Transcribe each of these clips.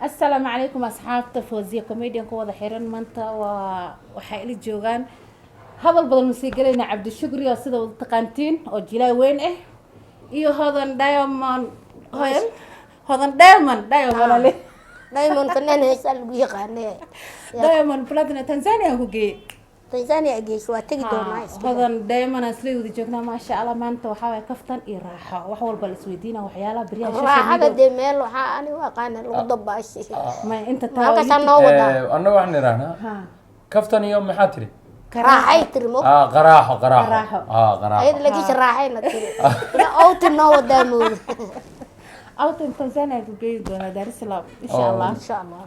Asalaamu calaykum asxaabta Fawziya Comedian ku wada xiran. Maanta waa waxay ila joogaan, hadal badan masii gelayna, Cabdishukri oo sida wada taqaantiin oo jilaay weyn ah iyo Hodan Diamond, Hodan, Hodan Diamond, Diamond ale. Diamond fanaan heesaa lagu yaqaane. Diamond Platinum Tanzania ku geeyey. Tanzania geyso, waa tegi doonaa iska. Hodan Diamond aan isla wada joognaa, maasha Allah. Maanta waxaa waye kaftan iyo raaxo, wax walba la isweydiina, waxyaalaha beryaha social raaxada media. Dee meel waxaa anigu aqaana lagu dabaashay. Ma inta taa halkaasaa noo wadaa. Annaga waxaan idhahnaa kaftan iyo maxaa tiri? Raaxay tiri mo. Ah, qaraaxo, qaraaxo. Qaraaxo. Ah, qaraaxo. Ayada lagiisha raaxayna tiri ina owti noo wadaa mooda. Outing Tanzania ku geeyi doonaa, Dar es Salaam, insha Oh. Allah. Insha Allah.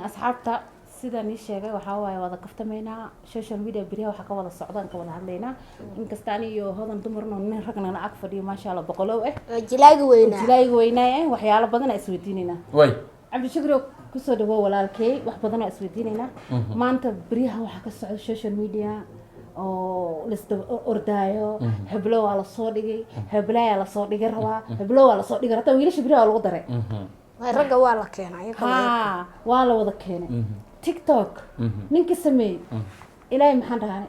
Asxaabta, sidaan ii sheegay, waxaa waaye wada kaftamaynaa. Social media beryaha waxaa ka wada socdaan ka wada hadlaynaa, inkasta ani iyo Hodan dumarno, nin ragnana ag fadhiyo, maasha Allah, boqolow ah. Waa jilaaga weynaa. Jilaayiga weynaay ah, waxyaalo badan aa isweydiinaynaa. Way. Cabdishukri, kusoo dhawow walaalkey. Wax badan oo isweydiinaynaa maanta. Beryaha waxaa ka socda social media oo laisdaba ordaayo, heblo waa lasoo dhigay, heblaayaa lasoo dhigay rabaa, heblo waa lasoo dhigay, hataa wiilasha beryaha waa lagu daray. Waay, ragga waa la keenaa iyaga Ha, waa la wada keenay. TikTok ninkii sameeyey, ilaahay maxaan dhahanay?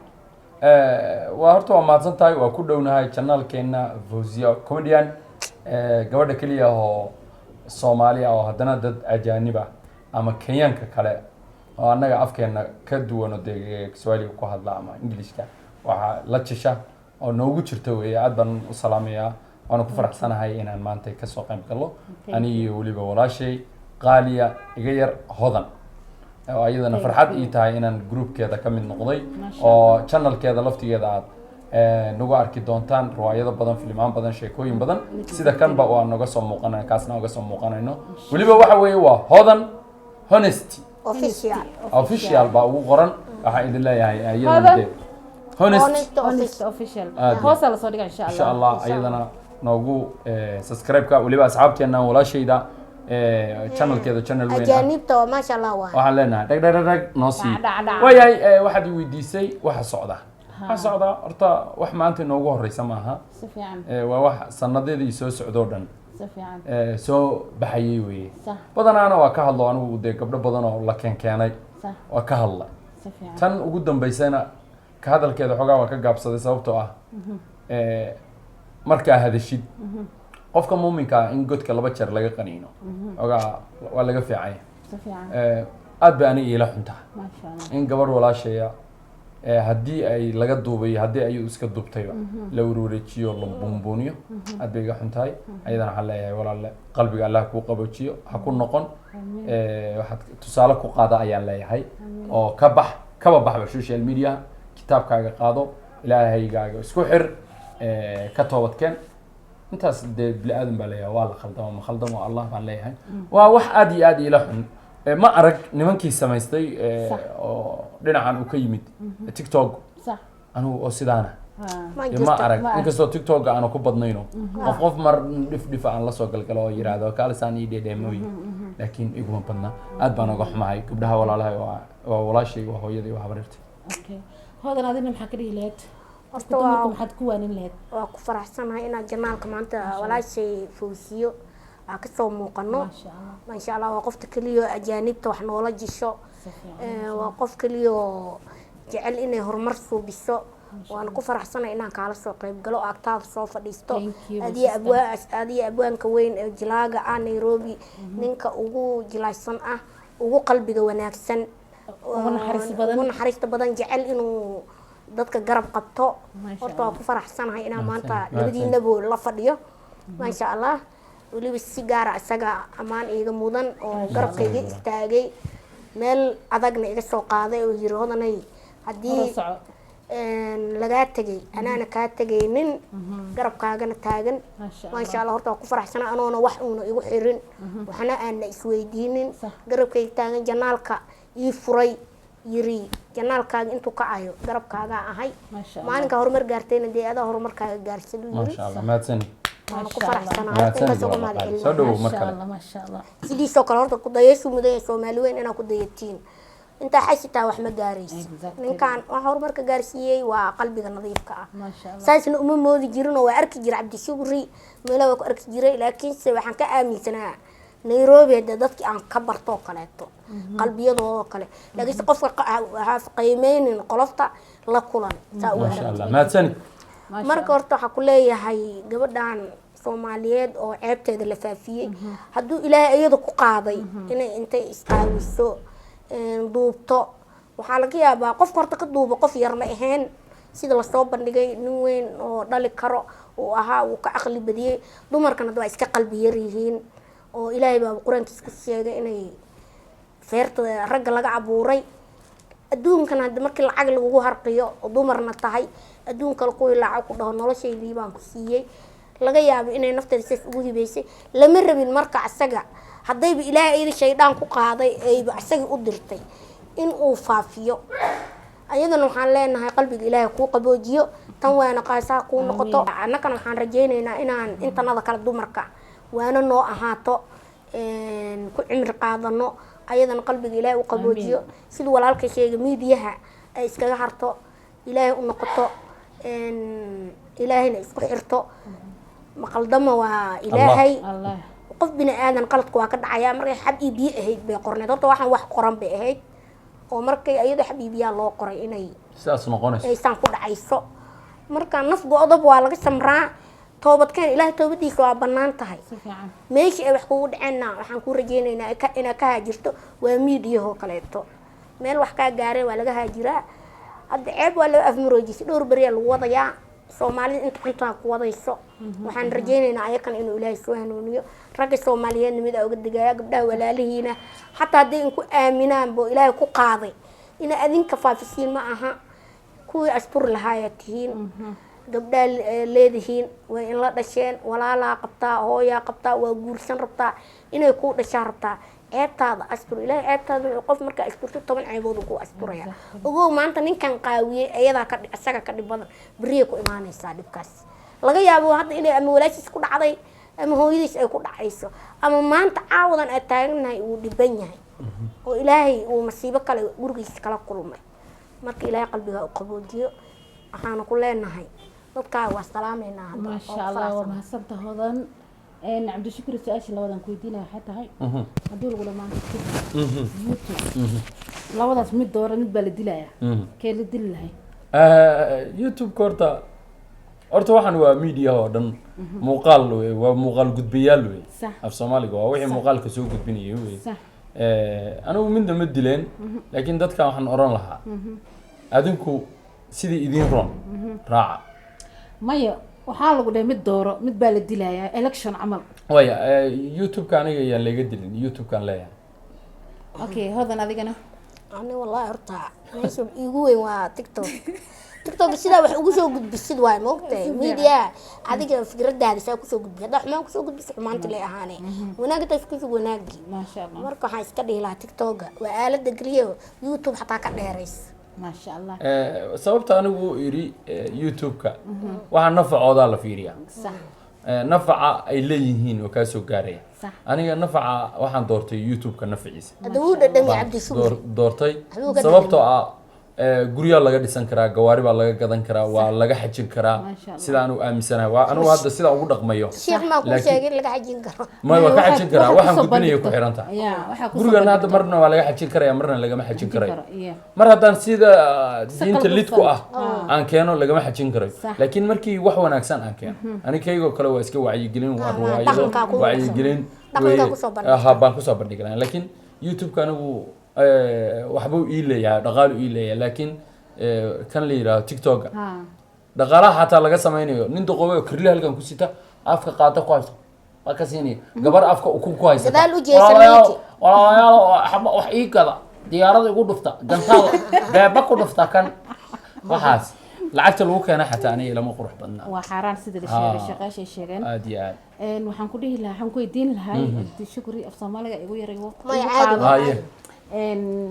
Waa horta waa mahadsan tahay, waa ku dhownahay channelkeena Fawziya Comedian. Gabadha keliya oo Soomaali ah oo haddana dad ajaanib ah ama Kenyaanka kale oo annaga afkeena ka duwano, dee Kiswahiliga ku hadla ama Englishka, waxaa la jisha oo noogu jirta weeye. Aad baan u salaamayaa, waana ku faraxsanahay inaan maanta kasoo qayb galo, aniga iyo weliba walaashay qaaliya iga yar Hodan, oo ayadana farxad ii tahay inaan groupkeeda ka mid noqday Masha oo channelkeeda laftigeeda aad nagu arki doontaan riwaayado badan, filimaan badan, sheekooyin badan, sida kanba waa noga soo muuqanay, kaasna oga soo muuqanayno. Weliba waxa weeye waa Hodan Honesty Official. Official baa ugu qoran. Waxaan idin leeyahay ayadana Hodan. dee Honest Honest. Honest Official. Official. Aad iyo hoosaa lasoo dhiga, insha insha Allah. Allah ayadana noogu subscribe-ka, weliba asxaabteena, walaashayda channelkeeda channel weyn ah. Ajaanibta waa maasha Allah waa. Waxaan leenahay dhag dhag dhag dhag noo sii. Dhac, dhac, dhac. Waayahay, waxaad i weydiisay waxa socda. Waxa socda horta wax maanta inoogu horeysa maaha. Si fiican. Waa wax sanadadii soo socdoo dhan Si fiican. Soo baxayay weeye. Badanaana waa ka hadlo anigu, dee gabdho badan oo la keenkeenay waa ka hadla. Si fiican. Tan ugu dambeysana ka hadalkeeda xoogaa waa ka gaabsaday, sababtoo ah markaa hadashid qofka muuminka ah in godka laba jeer laga qaniino xoogaa waa laga fiicanya. Si fiican. Aad bay aniga iila xuntaha Maasha Allah. in gabadh walaashaya haddii ay laga duubay, haddii ayuu iska duubtayba, la warwareejiyo, la buunbuuniyo, aad bay iga xun tahay. Ayadana waxaan leeyahay, walaalle, qalbiga Allah kuu qaboojiyo, ha ku noqon. Waxaad tusaale ku qaada ayaan leeyahay oo ka bax, kaba baxba social media, kitaabkaaga qaado, Ilaahaygaaga isku xir, ka toobadkeen. Intaas dee bini aadan baa leeyahay, waa la khaldamo, ma khaldamo Allah baan leeyahay. Waa wax aad iyo aad iila xun. Ma arag nimankii samaystay oo dhinacan uu ka yimid TikTok anigu oo sidaana Ma dee ma jirto. arag. Ma arag. Inkastoo TikTok aanu ku badnayno, qof qof mar dhif dhif aan lasoo galgalo oo yiraahdo kaalisaan ii dheedheemooyi, laakiin iguma badna. Aad baan uga xumahay gabdhaha walaalahay, waa walaashay, waa hooyadii, waa habaryartay. Okay, Hodan, adina maxaa ka dhihi lahayd? Horta dumarka waa maxaad ku waanin lahayd? Waa ku faraxsanahay inaan channelka maanta walaashay Fawsiyo aan kasoo muuqano. Maasha Allah. Maasha Allah, waa qofta keliya oo ajaanibta wax noola jisho. Si fiican. Waa qof keliya oo jecel inay horumar suubiso. Waana ku faraxsanahay inaan kaala soo qayb galo oo agtaada soo fadhiisto. Thank you, my Adiyo sister. Abwaa, adiyo abwaanka weyn ee jilaaga ah Nairobi, ninka ugu jilaacsan ah, ugu qalbiga wanaagsan, ugu naxariis badan. Ugu naxariista badan, jecel inuu dadka garab qabto. Maasha Horta waa ku faraxsanahay inaan maanta Mahadsan, labadiinaba la fadhiyo, maasha Allah. Weliba si gaara isaga ammaan iiga mudan oo garabkayga istaagay, meel adagna iga soo qaaday oo yiri, "Hodanay, haddii Hore soco." Lagaa tegay, anaana kaa tegaynin, garabkaagana taagan. Maasha. Maasha Allah, horta waa ku faraxsana anoona wax uuna igu xirin, waxna aana isweydiinin, garabkayga taagan, channelka ii furay, yiri, "Channelkaaga intuu kacayo garabkaagaa ahay." Maasha Allah. "Maalinkaa horumar gaartayna dee adaa horumarkaaga gaarsaduu," yiri. Maasha Allah, mahadsan. Waana ku Maasha Allah. faraxsanahay. Mahadsanid. Intaas uga Waa mahad qaali. celinahay. Soo dhawow mar Maasha kale. Allah, maasha Allah. Sidiisoo kale horta kudayashu mudan yahay. Soomaali weyn inaa ku dayatiin, intaa xasitaa wax ma gaarayso. Ninkan wax horumarka gaarsiiyey waa qalbiga nadiifka ah. Maasha Allah. Saasna uma moodi jirin oo waa arki jira Cabdishukri, meelaha waa ku arki jiray, laakiinse waxaan ka aaminsanaa Nairobi hadee dadkii aan ka bartoo kaleeto, qalbiyadoodoo kale, laakiinse qofka ha qiimeynin qolofta la kulan saa u Maasha aragtid. Allah, mahadsanid. Maasha. Marka horta waxaa ku leeyahay gabadhan Soomaaliyeed oo ceebteeda la faafiyey, hadduu Ilaahay iyada ku qaaday inay intay isqaawiso, duubto, waxaa laga yaabaa qofka horta ka duuba qof yar ma ahayn. Sida lasoo bandhigay, nin weyn oo dhali karo uu ahaa, uu ka caqli badiyey. Dumarkana hadda waa iska qalbi yar yihiin, oo Ilaahay baaba Qur-aankiisa ku sheegay inay feerta ragga laga abuuray. Adduunkan hadda markii lacag lagugu harqiyo oo dumarna tahay, adduun kale kuwii lacag ku dhaho noloshaydii baan ku siiyey, laga yaabo inay nafteeda sidaas ugu hibeysay. Lama rabin marka asaga, haddayba Ilaahay iyada shaydaan ku qaaday ayba isagii u dirtay in uu faafiyo. Ayadana waxaan leenahay qalbiga Ilaahay kuu qaboojiyo, tan waana qaasaha kuu noqoto. Annagana waxaan rajaynaynaa inaan intanada kale dumarka waana noo ahaato, ku cimri qaadano. Ayadana qalbiga Ilaahay u qaboojiyo, siduu walaalka sheegay, miidiyaha ay iskaga harto, Ilaahay u noqoto, Ilaahayna isku xirto. Maqaldama waa Ilaahay. Allah. Qof bini aadan qaladka waa ka dhacayaa. Markay xab iyo biyo ahayd bay qorneed. Horta waxaan wax qoran bay ahayd, oo markay iyadoo xab iyo biyaa loo qoray inay Sidaas noqonayso. Aysan ku dhacayso. Marka naf go-dob waa laga samraa, toobadkeen, Ilaahay toobadiisa waa bannaan tahay. Si fiican. Meeshii ay wax kugu dhaceenna waxaan kuu rajaynaynaa inaad ka haajirto. Waa miidiyahoo kaleeto, meel wax kaa gaareen waa laga haajiraa. Hadda ceeb waa loo afmaroojisay, dhowr beriyaa lagu wadayaa. Soomaalida inta cuntaa ku wadayso, waxaan rajaynaynaa ayakan inuu Ilaahay soo hanuuniyo. Ragga Soomaaliyeedna mid aa uga digaya, gabdhaha walaalihiina, xataa hadday inku aaminaan bo Ilaahay ku qaaday ina adinka faafisiin ma aha. Kuwii asturi lahaayaa tihiin, gabdhaa leedihiin, way in la dhasheen, walaalaa qabtaa, hooyaa qabtaa, waa guursan rabtaa, inay kuu dhashaa rabtaa. Ceebtaada astur. Ilaahay ceebtaada wuxuu qof markaa asturto 10 ceebood uu ku asturaya. Ogow, maanta ninkan qaawiyey ayadaa ka isaga ka dhib badan, beriyay ku imaanaysaa dhibkaas. Laga yaabo hadda inay ama walaashiis ku dhacday ama hooyadiis ay ku dhacayso, ama maanta caawadan aad taaganahay uu dhiban yahay oo Ilaahay uu masiibo kale gurigiisa kala kulmay. Marka Ilaahay qalbiga u qaboojiyo. Waxaana ku leenahay dadkaa waa salaameynaa hadda, oo Maasha ku Allah, waa faraxsanahay. Mahadsanta Hodan. Cabdishukri, su-aasha labadan ku weydiinaya waxay tahay, haddii lagu dhamaan YouTube labadaas mid doora, mid baa la dilayaa, kee la dili lahay? YouTube-ka horta waxaan waa media oo dhan muuqaal wey, waa muuqaal gudbayaal wey. Af Soomaaliga waa wixii muuqaalka soo gudbinayay wey. Anigu midna ma dileen, laakiin dadka waxaan oran lahaa, adinku sidii idiin roon raaca. Maya, waxaa lagu dhahay mid dooro, mid baa la dilayaa, election camal. Waya, YouTube-ka aniga yaan layga dilin, YouTube-kaan leeyahay. Okay, Hodan, adigana? Ani wallahi horta meesha iigu weyn waa TikTok. TikTok sidaa wax ugu soo gudbisid waay, maogtahay? Media adiga fikradaada saa kusoo gudbi. Haddaa xumaan kusoo gudbiso, xumaanti lay ahaane. Wanaag intaas kusug wanaagii. Maasha Allah. Marka waxaan iska dhihi lahaa TikToka waa aalada keliya YouTube xataa ka dheeraysa. Maasha Allah. Sababta anigu iri YouTube-ka, waxaa nafacoodaa la fiiriyaa. Nafaca ay leeyihiin oo kaa soo gaaraya. Aniga nafaca waxaan doortay YouTube-ka nafaciisa. Hadda wuu dhadhamiya. Baan Cabdishukri doortay. Waxbuu ka Sababtoo ah guryaa laga dhisan karaa, gawaari baa laga gadan karaa, waa laga xajin karaa. Maasha Allah. Sida anigu aaminsanahay, waa anigu hadda sidaan ugu dhaqmayo. Sheekh maa kuu Laakiin- sheegay in laga xajin karo? Ma waa ka xajin karaa. Waxaad Waxaan kusoo gudbinaya ku bandhigto. xiran tahay. Ya, waxaa kusoo Gurigan hadda bandhigto. marna waa laga xajin karaya, marna lagama xajin karayo. Karo, iya. Mar haddaan sida diinta qalbi lid ku ah fal. aan keeno, lagama xajin karayo. Laakiin markii wax wanaagsan aan keeno, aniga kaygoo kale waa iska wacyigelin, waa ruwaayado. Dhaqankaa ku Wacyigelin dhaqankaa wey. kusoo bandhigta. Aha, baan kusoo bandhigi lahaa. Laakiin YouTube-ka anigu waxbuu ii leeyahay, dhaqaalu ii leeyahay, laakiin kan la yidhahdo TikTok, dhaqaalaha xataa laga samaynayo, nin duqoobay oo kirli halkan ku sita, afka qaata ku haysto, waa ka siinaya gabar afka ukun ku haysata. Gadaal u jeesan. Walaalayaal, Meyti. walaalayaal, oo wax ii gada, diyaarada igu dhufta, gantaada beeba ku dhufta, kan waxaas lacagta lagu keena xataa aniga ilama qurux badnaa. Waa xaaraan sida la sheegay, shaqaashay sheegeen. Aad iyo aad. Waxaan ku dhihi lahaa, waxaan ku weydiin lahaa Cabdishukri, af Soomaaliga igu yar igu Maya, igu caadi qaado. waa. Haye.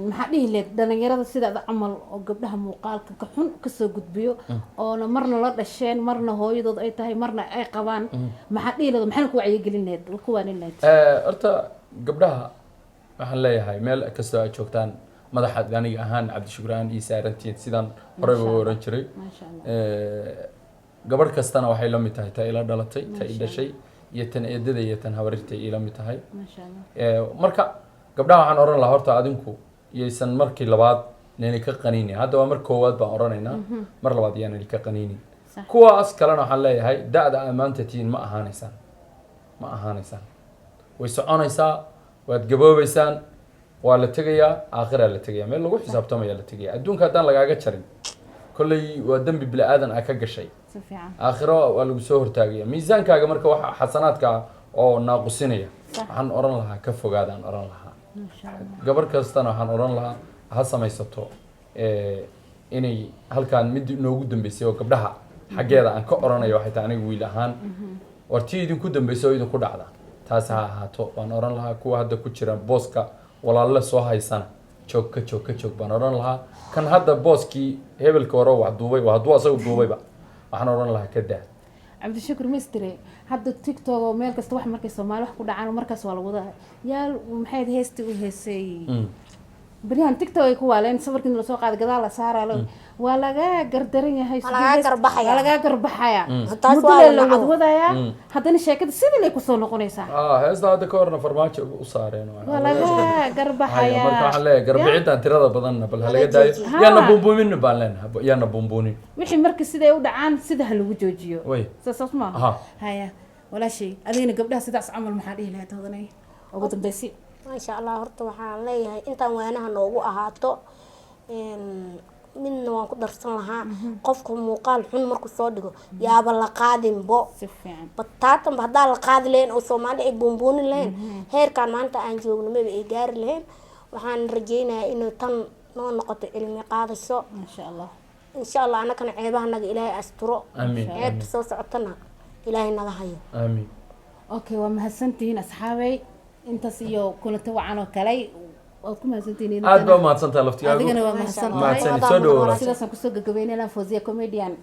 Maxaa dhihi lahayd dhalinyarada sidaada camal oo gabdhaha muuqaalka ka xun kasoo gudbiyo, oona marna la dhasheen, marna hooyadood ay tahay, marna ay qabaan? Maxaa dhihi lahayd, maxaana ku wacyigelin lahayd, ku waanin lahayd? Horta gabdhaha waxaan leeyahay, meel kastoo aad joogtaan, madaxaad aniga ahaan Cabdishukri aan ii saarantihiin, sidaan horeyba u oran jiray. Maasha Allah. Gabadh kastana waxay la mid tahay ta ila dhalatay, ta i dhashay. Iyo tan eedada iyo tan habarirtay iila mid tahay. Maasha Allah. Marka gabdhaha waxaan oran lahaa, horta adinku yaysan markii labaad nayna ka qaniinin. Hadda waa mar koowaad baan oranaynaa, mar labaad yaanay ka qaniinin. Kuwaas kalena waxaan leeyahay, da-da ammaanta tihiin ma ahaanaysaan, ma ahaanaysaan, way soconaysaa, waad gaboobaysaan, waa la tegayaa, aakhiraa la tegayaa, meel lagu xisaabtamaya la tegaya. Adduunka haddaan lagaaga jarin, kolley waa dembi bili aadan a ka gashay. Si fiican. Aakhiro waa lagu soo hortaagaya miisaankaaga. Marka waxa xasanaadka oo naaqusinaya, waxaan oran lahaa ka fogaadaan oran lahaa. Maasha Allah. Gabar kastana waxaan oran lahaa ha samaysato inay halkaan mid inoogu dambeysay oo gabdhaha xaggeeda aan ka oranayo waxay tahay, aniga wiil ahaan, war tii idinku dambeysay oo idinku dhacda taas ha ahaato baan oran lahaa. Kuwa hadda ku jira booska walaalle soo haysana, joog, ka joog, ka joog baan oran lahaa. Kan hadda booskii hebelka hore wax duubay, waa hadduu asagu duubayba, waxaan oran lahaa ka daa. Cabdishakur mistire, hadda TikTok oo meel kasta wax markay Soomaali wax ku dhacaan, markaas waa lagu wadaa. Yaa maxay heestii u heesay beryahan TikTok ay ku waaleen, sawirkii lasoo qaaday gadaal la saaraa, waa lagaa gardaran yahay. Waa lagaa garbaxaya. Waa lagaa garbaxaya. Taas muddo waa la la nacabo. wadwadayaa, haddana sheekada sidii lay kusoo noqonaysaa. Ah, heesta hadda ka horna Farmaajo u saareen. Waa lagaa Haya, garbaxayaa. Marka waxaan leeyahay garbiciddan tirada badanna bal ha laga Laga daayo. joojiyo. Yaana buunbuunin baan leenahay, yaana buunbuunin. Wixii marka siday u dhacaan sida ha lagu joojiyo. Way. Saas maaha? Aha. Haya walaashay, adigana gabdhaha sidaas camal maxaa dhihi lahayd, hodanay, ugu dambeysi? Maasha Allah, horta waxaan leeyahay intaan waanaha noogu ahaato. Midna waan ku darsan lahaa: qofka muuqaal xun markuu soo dhigo, yaaba la qaadinbo. Si fiican. Bataatanba haddaa la qaadi lahayn oo Soomaali ay buunbuunin lahayn, heerkaan maanta aan joogno maba ay gaari lahayn. Waxaan rajeynayaa inuu tan noo noqoto cilmi qaadasho. Maasha Allah. Insha Allah, annagana ceebahanaga Ilaahay asturo. Aamiin. Ceebta soo socotana Ilaahay naga hayo. Aamiin. Okay, waa mahadsantihiin asxaabay. Intaas iyo kulanta wacan oo kale waad ku mahadsantihiin. Aad baa umahadsantaha laftigaagu. Adigana waa Maasha Allah. mahadsantahay. Mahadsanid, soo dhawow walaashay. Sidaasaan kusoo gagabeynayna Fawziya Comedian.